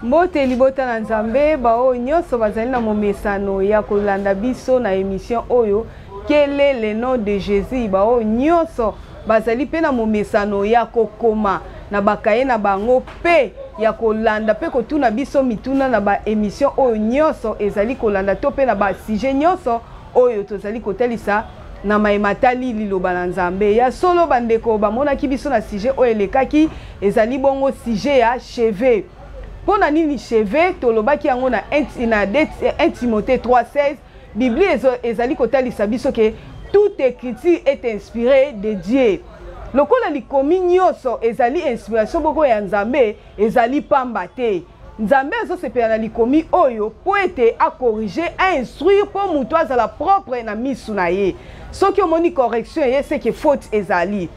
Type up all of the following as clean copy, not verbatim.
Mbote libota na Nzambe, baoyo nyonso bazali na momesano ya kolanda biso na emission oyo Quel est le nom de Jésus? Baoyo nyonso bazali mpe na momesano ya kokoma na bakaye na bango mpe ya kolanda mpe kotuna biso mituna na ba emission oyo nyonso ezali kolanda to mpe na ba sujet nyonso oyo tozali kotalisa na maye matali liloba na Nzambe. Ya solo bandeko bamonaki biso na sujet oyo elekaki, ezali bongo sujet ya cheveux. Mpo na nini cheveux? Tolobaki yango na 1 Timothée 3:16. Biblia ezali kotalisa biso ke toute écriture est inspirée de Dieu. Lokola likomi nyonso ezali inspiration moko ya Nzambe, ezali pamba te. Nzambe azosepela na likomi oyo mpo ete akorige, ainstruire mpo moto azala propre na misu na ye. Soki omoni correction eye, c'est que faute ezali.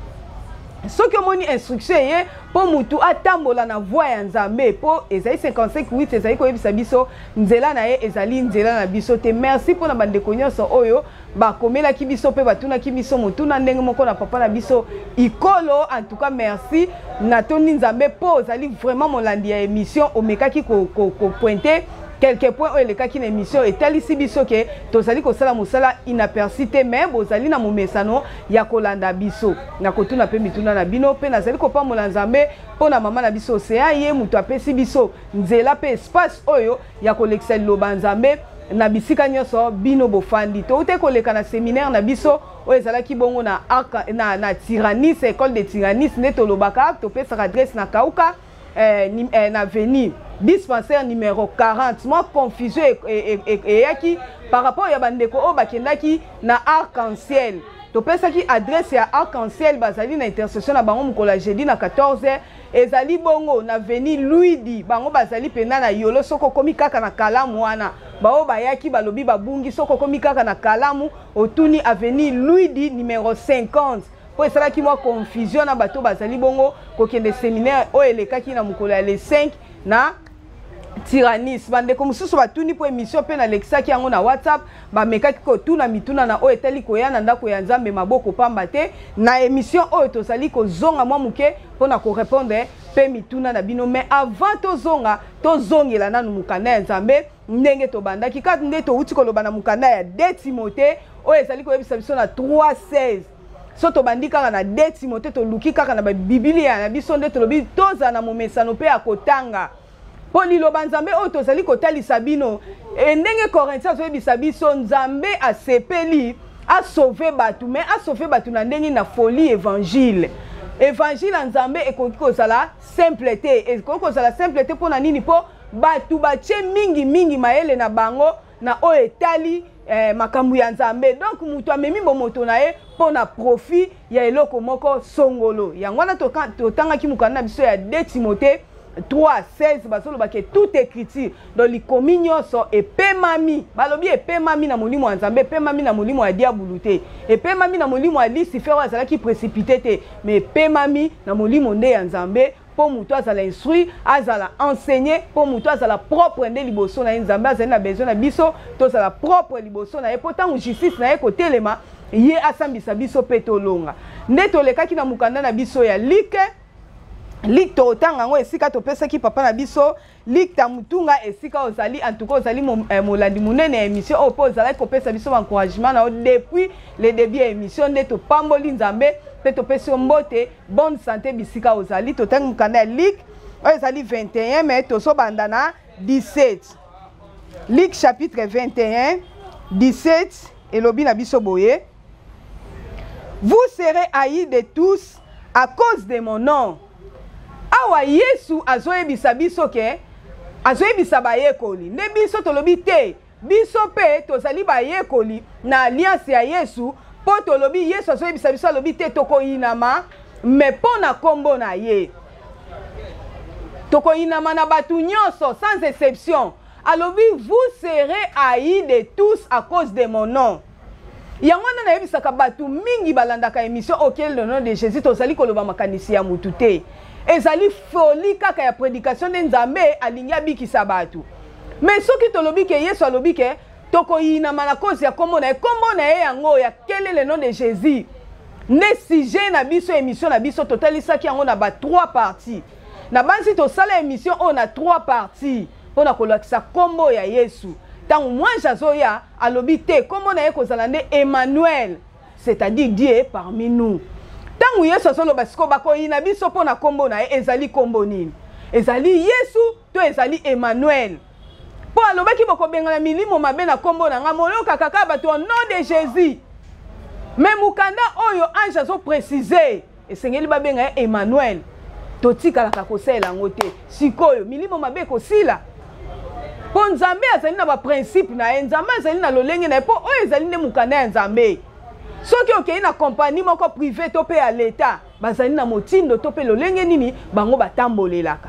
Soki omoni instruction eye mpo motu atambola na voie ya Nzambe, mpo Esaïe 55:8 ezali koyebisa biso nzela na ye ezali nzela na biso te. Merci mpo na bandeko nyonso oyo bakomelaki biso mpe batunaki biso motuna ndenge moko na papa na biso Ikolo. En tout cas merci, natondi Nzambe mpo ozali vraiment molandi ya émission, omekaki kopointe quelques points oyo elekaki na émission, etalisi biso ke tozali kosala mosala inaperçu te, mais bozali na momesano ya kolanda biso na kotuna mpe mituna na bino. Mpe nazali kopambola Nzambe mpo na mama na biso Océan, ye moto apesi biso nzela mpe espace oyo ya kolekisa liloba Nzambe na bisika nyonso bino bofandi. Touti koleka na séminaire na biso oyo ezalaki bongo na, na, na Tyrannis, école de Tyrannis nde tolobaka, topesaka adresse na Kauka, na avenue dispensaire numéro 40. Mwa confusion eyaki par rapport ya bandeko oyo bakendaki na Arc-en-Ciel. Topesaki adresse ya Arc-en-Ciel, bazali na intercession na bango mokolo ya jeudi na 14, ezali bongo na avenue Luidi. Bango bazali mpenza na Yolo. Soki okomi kaka na Kalamu wana, baoyo bayaki balobi babungi, soki okomi kaka na Kalamu otuni avenue Luidi numéro 50, mpo esalaki mwa confusion na bato bazali bongo kokende séminaire oyo elekaki na mokolo ya le 5 na Tyrannis. Bandeko mosusu batuni mpo émission mpe nalekisaki yango na WhatsApp, bamekaki kotuna mituna na oyo etali koya na ndako ya Nzambe maboko pamba te. Na émission oyo tozali kozonga mwa moke mpo na korépondre mpe mituna na bino, mais avant tozonga, tozongela nanu mokanda ya Nzambe ndenge tobandaki kaka nde towuti koloba na mokanda ya 2 Timothée oyo ezali koyebisa biso na 3:16. So tobandi kaka na 2 Timothée, toluki kaka na babibilia na biso nde tolobi tozala na momesano mpe ya kotanga, mpo liloba Nzambe oyo tozali kotalisa bino, e ndenge Corinthien azoyebisa biso, Nzambe asepeli asauve bato, mais asauve bato na ndenge na folie. Évangile ya Nzambe ekoki kozala simple te, ekoki kozala simple te. Mpo na nini? Mpo bato batie mingi mingi mayele na bango na oyo etali makambo ya Nzambe. Donc moto amemi bomoto na ye mpo na profit ya eloko moko songolo. Yango wana totangaki mokanda na biso ya 2 Timothée 3:16, bazoloba ke toute écriture, donc likomi nyonso epemami, balobi epemami na molimo ya Nzambe, epemami na molimo ya diabulu te, epemami na molimo ya Lucifer oyo azalaki précipité te, mais epemami na molimo nde ya Nzambe, mpo moto azala instruit, azala enseigné, mpo moto azala propre nde liboso na ye. Nzambe azali na besoin na biso tozala propre liboso na ye, mpo ntango justice na ye kotelema, ye asambisa biso mpe tolonga. Nde tolekaki na mokanda na biso ya Luc. Luc, totanga yango esika topesaki papa na biso Likta Mutunga, esika ozali. En tout cas ozali molandi monene ya émission oyo, mpo ozalaki kopesa biso baencouragement na yo depuis le début ya émission. Nde topamboli Nzambe mpe topesi yo mbote, bonne santé bisika ozali. Totangi mokanda ya Luc oyo ezali 21, mais tozobanda na 17. Luc chapitre 21 17 elobi na biso boye: "Vous serez haïs de tous à cause de mon nom." Awa Yesu azoyebisa biso ke azoyebisa bayekoli nde biso tolobi te, biso mpe tozali bayekoli na alliance ya Yesu, mpo tolobi Yesu azoyebisa biso, alobi te tokoyinama, mais mpo na nkombo na ye tokoyinama na bato nyonso sans exception. Alobi: "Vous serez haïs de tous à cause de mon nom." Yango wana nayebisaka bato mingi balandaka émission Quel est le nom de Jésus, tozali koloba makanisi ya mutu te, ezali folie kaka ya prédication nde Nzambe alingi abikisa bato. Mais soki tolobi ke Yesu alobi ke tokoyinama na cause ya nkombo na ye, nkombo na ye yango ya Quel est le nom de Jésus nde sujet na biso, émission na biso totalisaki yango na ba trois parties. Nabanzi tosala émission oyo na 3 parties mpo na kolakisa nkombo ya Yesu. Ntango mwange azoya, alobi te nkombo na ye kozala nde Emmanuel, c'est-à-dire Dieu est parmi nous. Ntango Yesu azoloba sikoyo bakoyina biso mpo na nkombo na ye, ezali nkombo nini? Ezali Yesu to ezali Emmanuel? Mpo alobaki bokobengana milimo mabe na nkombo na ngai, moyokaka kaka bato au nom de Jésus. Mais mokanda oyo ange azo préciser esengeli babenga ye Emmanuel, totikalaka kosalela yango te. Sikoyo milimo mabe ekosila mpo Nzambe azali na baprincipe na ye, Nzambe azali na lolenge na ye, mpo oyo ezali nde mokanda ya Nzambe. Soki okei na kompani moko prive to mpe ya leta, bazali na motindo to mpe lolenge nini bango batambolelaka.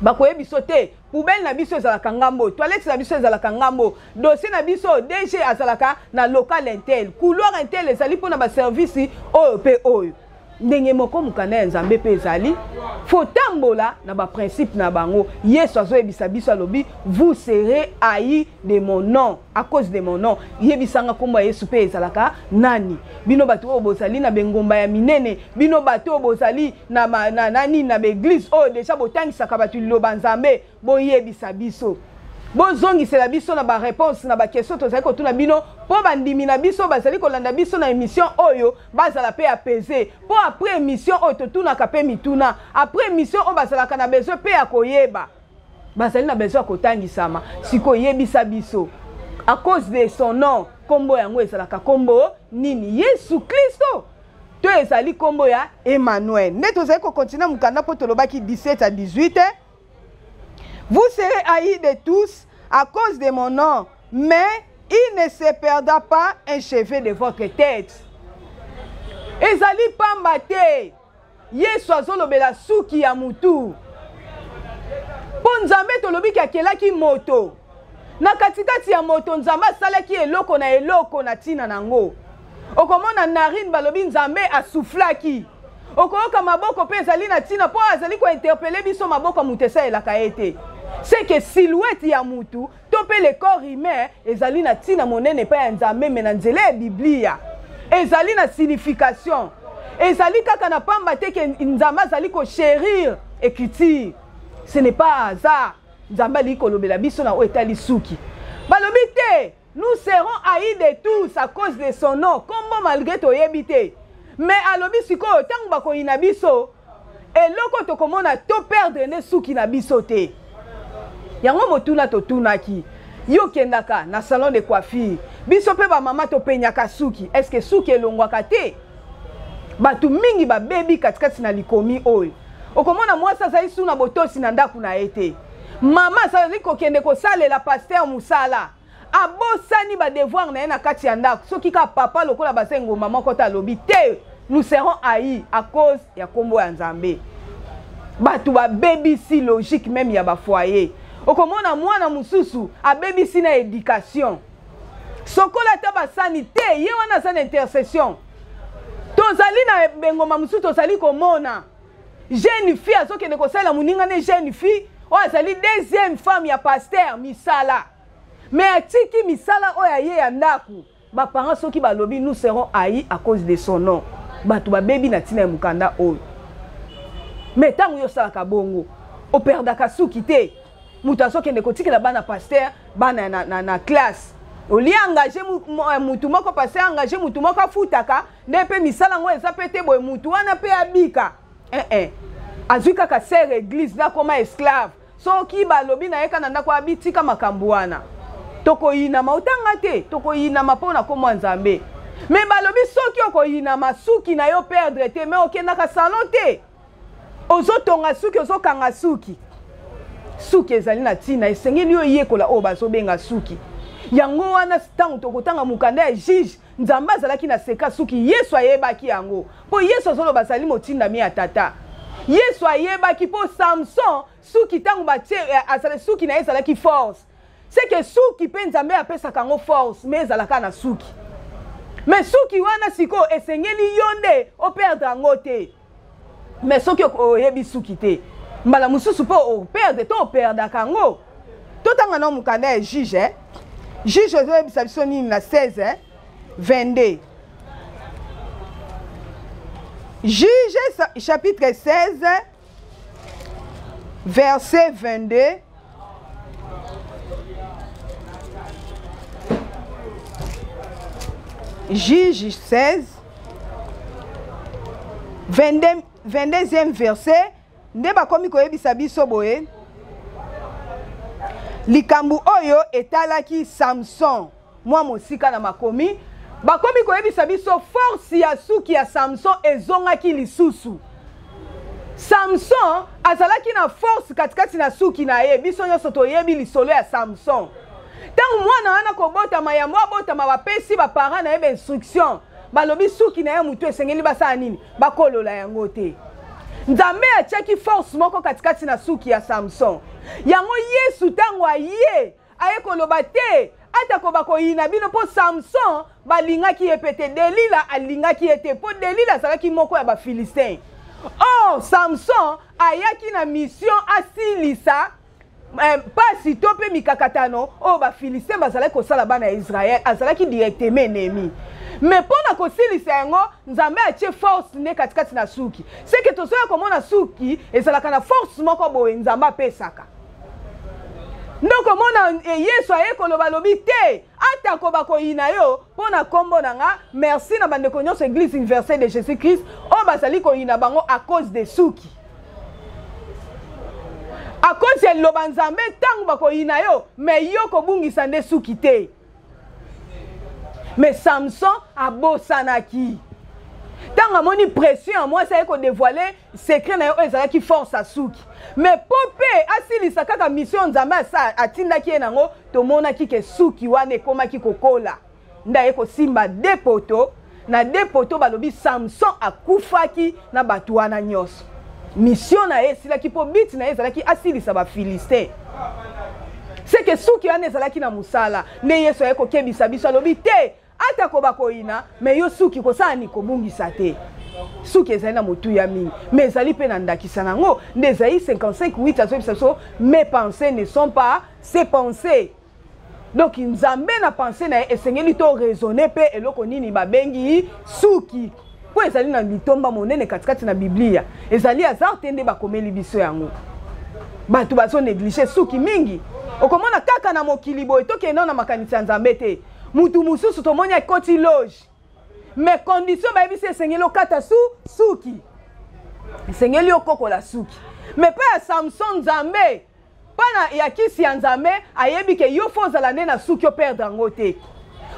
Bakoyebi biso te poubelle na biso ezalaka ngambo, toilette na biso ezalaka ngambo, dossier na biso DG azalaka na local intel, couloir intel ezali mpona baservice oyo mpe oyo. Ndenge moko mokanda ya Nzambe mpe ezali fotambola na baprincipe na bango. Yesu azoyebisa biso, alobi vous serez haïs de mon nom, à cause de mon nom. Yebisanga nkombo ya Yesu mpe ezalaka nani? Bino bato oyo bozali na bengomba ya minene, bino bato oyo bozali na, na, na, na nini na baeglise oyo deja botangisaka bato liloba Nzambe, boyebisa biso, bozongisela biso na bareponse na bakestion tozali kotuna bino, mpo bandimi na biso bazali kolanda biso na émission oyo bazala mpe apaise. Mpo après émission oyo totunaka mpe mituna, après émission oyo bazalaka na besoin mpe ya koyeba, bazali na besoin ya kotangisama. Sikoyo yebisa biso, à cause de son nom, nkombo yango ezalaka nkombo nini? Yesu Kristo to ezali nkombo ya Emmanuel? Nde tozali kokontinue mokanda mpo tolobaki 17 à 18. Vous serez haïs de tous à cause de mon nom, mais il ne se perdra pas un cheveu de votre tête. Ezali pamba te Yesu azolobela suki ya mutu, mpo Nzambe tolobiki akelaki moto. Na katikati ya moto Nzambe asalaki eloko na eloko na ntina nango. Okomona narine balobi Nzambe asuflaki. Okoyoka maboko mpe ezali na ntina, mpo azali kointerpele biso. Maboko ya moto esalelaka ye te, c'est que silhouette ya mutu to mpe le corps humain ezali na ntina monene epai ya Nzambe. Me na nzela ya Biblia ezali na signification, ezali kaka na pamba te ke Nzambe azali kochérir écriture. Ce n'est pas hasard Nzambe alingi kolobela biso na oyo etali suki. Balobi te nous serons haïs de tous à cause de son nom, kombo malgré toyebi te. Mais alobi sikoyo ntango bakoyina biso, eloko tokomona to perdre nde suki na biso te. Yango motuna totunaki yo, okendaka na salon de coiffure, biso mpe bamama topenyaka suki, est-ce suki elongwaka te? Bato mingi babebi katikati na likomi oyo. Okomona mwasi azali su na botosi na ndako na ye te, mama azali kokende kosalela pasteur mosala, abosani badevoir na ye na kati ya ndako. Soki kaka papa lokola baza engomba moko te, alobi te nous serons haïs à cause ya nkombo ya Nzambe. Bato babebisi logique même ya bafoyer. Okomona mwana mosusu abebisi na éducation, sokola ata basani te, ye wana aza na intercession. Tozali na bengoma mosusu, tozali komona jeune fille azokende kosalela moninga ne jeune fille oyo azali deuxième femme ya pasteur misala, mais atiki misala oyo aye ya ndako. Baparent soki balobi nous serons haïs à cause de son nom, bato babebi na ntina ya mokanda oyo. Mais ntango yo osalaka bongo, operdaka suki te. Moto azokende kotikela bana pasteur, bana na classe, olie engage mutu moko, pasteur engage mutu moko afutaka nde mpe misala yango eza mpe te boye, mutu wana mpe abika eh, eh. Azwi kaka sere église nakoma esclave. Soki balobi na ye ka na ndako abi tika makambo wana, tokoyinama, otanga te, tokoyinama mpo na komwa Nzambe. Me balobi soki okoyinama suki na yo perdre te, me okendaka salon te, ozotonga suki, ozokanga suki. Suki ezali na ntina, esengeli yo yekola oyo bazobenga suki. Yango wana ntango tokotanga mokanda ya Juge, Nzambe azalaki na seka suki. Yesu ayebaki yango, mpo Yesu azoloba azali motindami ya Tata. Yesu ayebaki mpo Samson suki ntango batie azali suki na ye ezalaki force, c'est que suki mpe Nzambe apesaka yango force, me ezalaka na suki. Me suki wana sikoyo esengeli yo nde operdre yango te. Me soki oyebi suki te, mbala mosusu mpo operdre to operdaka yango. Totanga na mokanda ya Juge, eh? Juge ezoyebisa biso nini na 16 eh? 22. Juge chapitre 16. Verset 22. Juge 16, 22, 22e verset nde bakomi koyebisa biso boye likambo oyo etalaki Samson mwa mosika na makomi bakomi koyebisa biso force ya suki ya Samson ezongaki lisusu. Samson azalaki na force katikati na suki na ye. Biso nyonso toyebi lisolo ya Samson. Ntango mwana wana kobotama, yambo abotama, bapesi baparent na ye bainstruction, balobi suki na ye motu esengeli basala nini? Bakolola yango te. Nzambe atiaki force moko katikati na suki ya Samson. Yango Yesu ntango aye aye koloba te atako bakoyina bino mpo Samson balingaki ye mpe te, Delila alingaki ye te mpo Delila azalaki moko ya Bafilistin. Or Samson ayaki na mission asilisa mpasi to mpe mikakatano oyo Bafilistin bazalaki kosala bana ya Israel, azalaki directement ennemi. Me mpo na kosilisa yango, Nzambe atie force nde katikati na suki. Seke tozoya komona suki ezalaka na force moko boye Nzambe apesaka. Nde okomona eh, Yesu aye koloba alobi te atako bakoyina yo mpo na nkombo na nga. Merci na bandeko nyonso Eglise Universelle de Jésus Christ oyo bazali koyina bango à cause de suki, à cause ya liloba Nzambe. Ntango bakoyina yo, me yo kobungisa nde suki te. Mais Samson abosanaki ntango amoni pression ya mwasi aye kodevoile secret na ye oyo ezalaki force ya suki. Mais mpo mpe asilisa kaka mission Nzambe atindaki ye nango, tomonaki ke suki wana ekomaki kokola nde aye kosimba de poto na de poto. Balobi Samson akufaki na bato wana nyonso. Mission na ye esilaki mpo biti na ye ezalaki asilisa Bafilistin. Seke suki wana ezalaki na mosala. Nde Yesu aye kokebisa biso, alobi te atako bakoyina me yo suki kosala ni kobungisa te. Suki ezali na motuya mingi, me ezali mpe na ndakisa nango. Nde ezali 55 8 azoyebisa biso mes pensées ne sont pas ses pensées. Donc Nzambe na pensée na ye esengeli to raisonner mpe eloko nini babengi suki, mpo ezali na litomba monene katikati na Biblia. Ezali hasard te nde bakomeli biso yango. Bato bazo néglige suki mingi. Okomona kaka na mokili boye, tokende na makanisi ya Nzambe te. Mutu mosusu tomoni akoti loge, mais condition bayebisi esengeli okata su suki, esengeli okokola suki. Mais mpe ya Samson, Nzambe mpana ya kisi ya Nzambe ayebi ke yo fo ozala nde na suki, operdre yango te,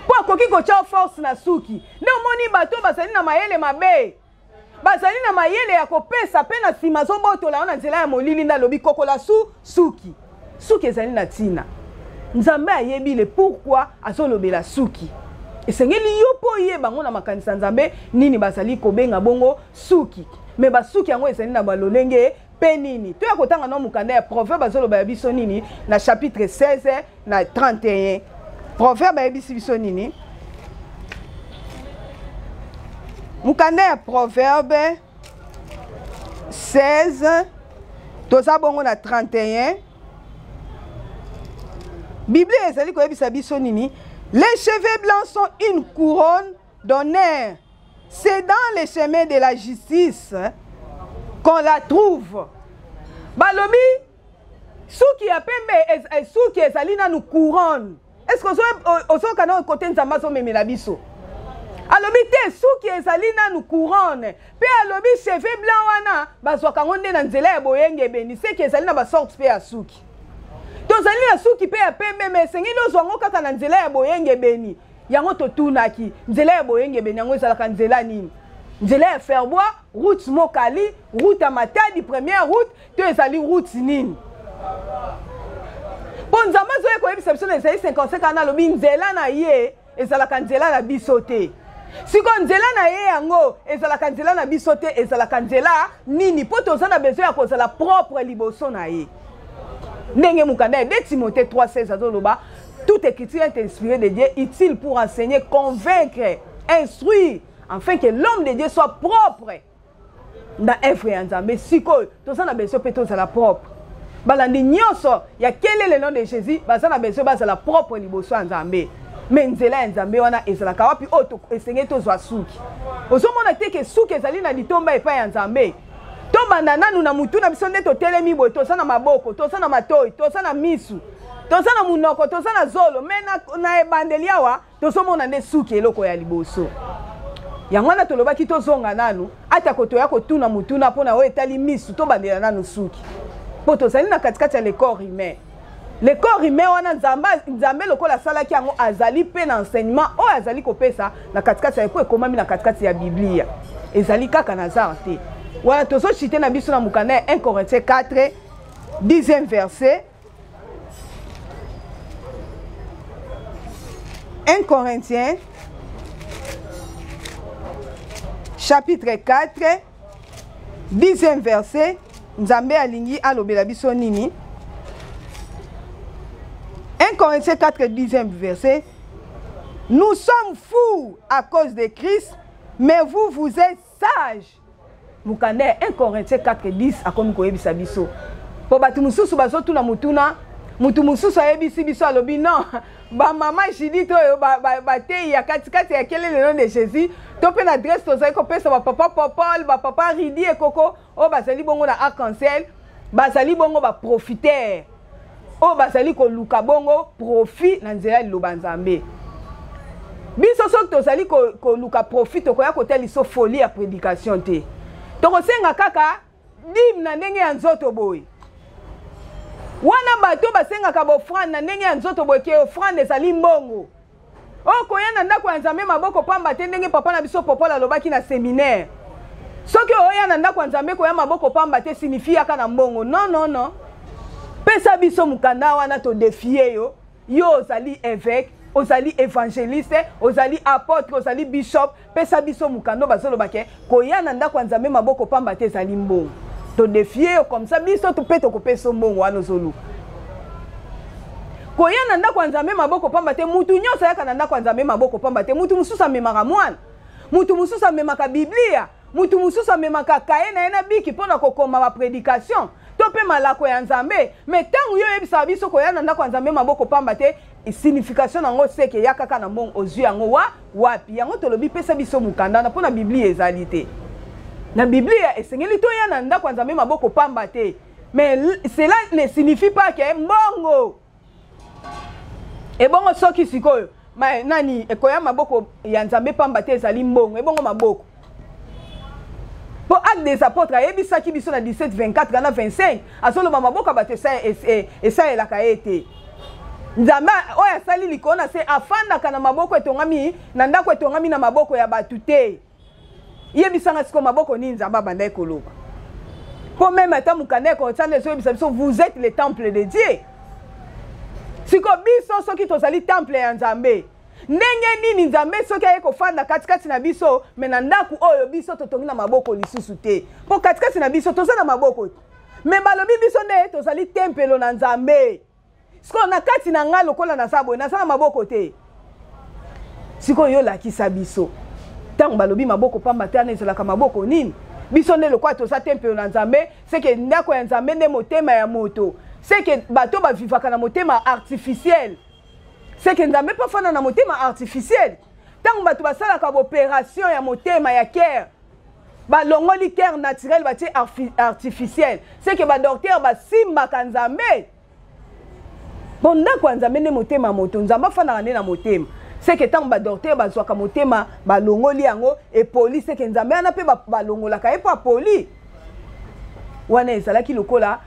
mpo akoki kotya force na suki. Nde omoni bato bazali na mayele mabe, bazali na mayele ya kopesa mpe na nsima azobotola yo na nzela ya molili. Nde alobi kokola su suki. Suki ezali na ntina. Nzambe ayebi le pourquoi azolobela suki. Esengeli yo mpo oyeba yango na makanisi ya Nzambe nini bazali kobenga bongo suki. Me basuki yango ezali na balolenge mpe nini. Toya kotanga na mokanda ya Proverbe, azoloba ya biso nini na chapitre 16 na 31. Proverbe ayebisi biso nini? Mokanda ya Proverbe 16, toza bongo na 31. Biblia ezali koyebisa biso nini? Les cheveux blancs sont une couronne d'honneur. C'est dans le chemin de la justice qu'on la trouve. Balobi suki ya pembe, suki ezali nanu couronne. Est-ce que ozoyoka na kote Nzambe azomemela biso? Alobi te suki ezali nanu couronne, mpe alobi cheveux blanc wana bazwaka yango nde na nzela ya boyengebeni. Seki ezali na basorte mpe ya suki. Tozali na suki mpe ya pembe, me esengeli ozwa yango kaka na nzela ya boyengebeni. Yango totunaki, nzela ya boyengebeni yango ezalaka nzela nini? Nzela ya Ferbois, route Mokali, route ya Matadi, première route, to ezali route nini? Mpo Nzambe azoya koyebisa biso na Esaïe 55 wana, alobi nzela na ye ezalaka nzela na biso te. Sikoyo nzela na ye yango ezalaka nzela na biso te, ezalaka nzela nini? Mpo toza na besoin ya kozala propre liboso na ye. Ndenge mokanda ya 2 Timothée 3,16 azoloba, toute écriture est inspirée de Dieu, utile pour enseigner, convaincre, instruire, afin que l'homme de Dieu soit propre na œuvre ya Nzambe. Sikoyo toza na besoin mpe tozala propre. Balandi nyonso ya quel est le nom de Jésus baza na besoin bazala propre liboso ya Nzambe. Me nzela ya Nzambe wana ezalaka wapi oyo esengeli tozwa suki? Ozomona te ke suki ezali na litomba epai ya Nzambe. Tobanda nanu na mutu na biso nde totelemi boye, toza na maboko, toza na matoi, toza na misu, toza na munoko, toza na zolo, me na ebandeli awa tozomona nde suki eloko ya liboso. Yango wana tolobaki tozonga nanu, atako toya kotuna motuna mpo na oyo etali misu, tobandela nanu suki, mpo tozali na katikati ya le corps humain. Le corps humain wana Nzambe lokola asalaki yango, azali mpe na enseignement oyo azali kopesa na katikati ya, mpo ekomami na katikati ya Biblia, ezali kaka na hasard te. Wana tozochite na biso na mokanda ya 1 Corinthiens 4 10e verset. 1 Corinthiens chapitre 4 10e verset. Nzambe alingi alobela biso nini? 1 Corinthiens 4 10e verset. Nous sommes fous à cause de Christ, mais vous, vous êtes sages. Mokanda ya 1 Corinthiens 4 10 akomi koyebisa biso, po bato mosusu bazotuna motuna, motu mosusu ayebisi biso, alobi non, bamama Judith oyo bateyi ya katikati ya Quel est le nom de Jésus, to mpe na adresse tozali kopesa bapapa Popol, bapapa Ridi Ekoko oyo bazali bongo na Arc-en-Ciel, bazali bongo baprofiteur oyo bazali koluka bongo profit na nzela ya liloba Nzambe. Biso soki tozali koluka profit, tokoya kotia liso folie ya prédication te, tokosenga kaka dime na ndenge ya nzoto boye. Wana bato basengaka bofrande na ndenge ya nzoto boye, ke ofrande ezali mbongo. Oyo koya na ndako ya Nzambe maboko pamba te, ndenge papa na biso Popol alobaki na seminaire. Soki oya na ndako ya Nzambe koya maboko pamba te, signifie yaka na mbongo. Non, non, non. Pesa biso mokanda wana, todefie yo. Yo ozali évêque, ozali évangéliste, ozali apôtre, ozali bishop, pesa biso mokanda bazoloba ke koya na ndako ya Nzambe maboko pamba te ezali mbongo. Todefie yo comme ça, biso mpe tokopesa mbongo wana ozoluka. Koya na ndako ya Nzambe maboko pamba te, mutu nyonso ayaka na ndako ya Nzambe maboko pamba te. Mutu mosusu amemaka mwana, mutu mosusu amemaka Biblia, mutu mosusu amemaka kaye na ye na biki mpona kokoma ba prédication to mpe malako ya Nzambe. Me ntango yo oyebisaka biso koya na ndako ya Nzambe maboko pamba te, signification nango seke ya kaka na mbongo ozwi yango wa wapi. Yango tolobi pesa biso mokanda wana, mpona Biblia ezali te. Na Biblia esengeli toya na ndako ya Nzambe maboko pamba te, mais cela ne signifie pas que mbongo ebongo. Soki sikoyo nani ekoya maboko ya Nzambe pamba te ezali mbongo, ebongo maboko po Acte des Apôtres ayebisaki biso na 17 24 na 25, azoloba maboko ya bato esalelaka ye te. Nzambe oyo asali likolo na se afandaka na maboko etongami na ndako etongami na maboko ya bato te. Yebisanga sikoyo maboko nini Nzambe abandaki koloba? Po meme ata mokanda ya Korintiana ezoyebisa biso vous êtes le temple de Dieu. Sikoyo biso soki tozali temple ya Nzambe, ndenge nini Nzambe soki aye kofanda katikati na biso, me na ndako oyo biso totongi na maboko lisusu te, po katikati na biso toza na maboko te, me balobi biso nde tozali tempelo na Nzambe. Sikoyo na kati na ngai lokola naza boye, naza na maboko te. Sikoyo yo lakisa biso, ntango balobi maboko pamba te, wana ezalaka maboko nini? Biso nde lokola toza tempelo na Nzambe, seke ndako ya Nzambe nde motema ya moto, seke bato bavivaka na motema artificiel, seke Nzambe mpe afanda na motema artificiel. Ntango bato basalaka baoperation ya motema ya cœur, balongoli cœur naturel batie artificiel, seke badocteur basimbaka Nzambe. Po ndako ya Nzambe nde motema moto, Nzambe afandaka nde na motema. Seke ntango badocteur bazwaka motema balongoli yango epoli, seke Nzambe wana mpe balongolaka ye mpo apoli. Wana ezalaki lokola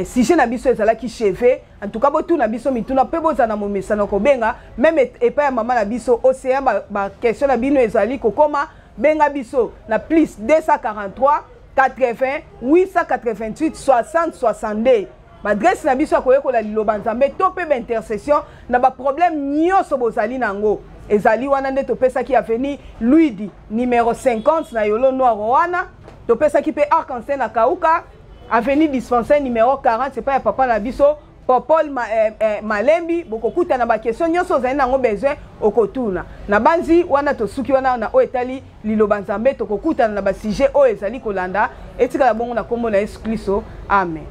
sujet na biso ezalaki cheveux. En tout cas botuna biso mituna mpe bozala na momesano kobenga meme epai ya mama na biso Océan, ba question na bino ezali kokoma, benga biso na plus 243 80 888 60 62. Badresse na biso ya koyekola liloba Nzambe to mpe baintercession na baproblème nyonso bozali na yango ezali wana. Nde topesaki avenue Luidi numéro 50 na Yolo Noir, wana topesaki mpe Arc-en-Ciel na Kauka avenue Dispensaire numéro 40 epai ya papa na biso Popol Malembi. Bokokutana baquestion nyonso ozali nango besoin okotuna na banzi wana. Tosuki wana na oyo etali liloba Nzambe. Tokokutana na basujet oyo ezali kolanda. Etikala bongo na nkombo na Yesu Kristo, amen.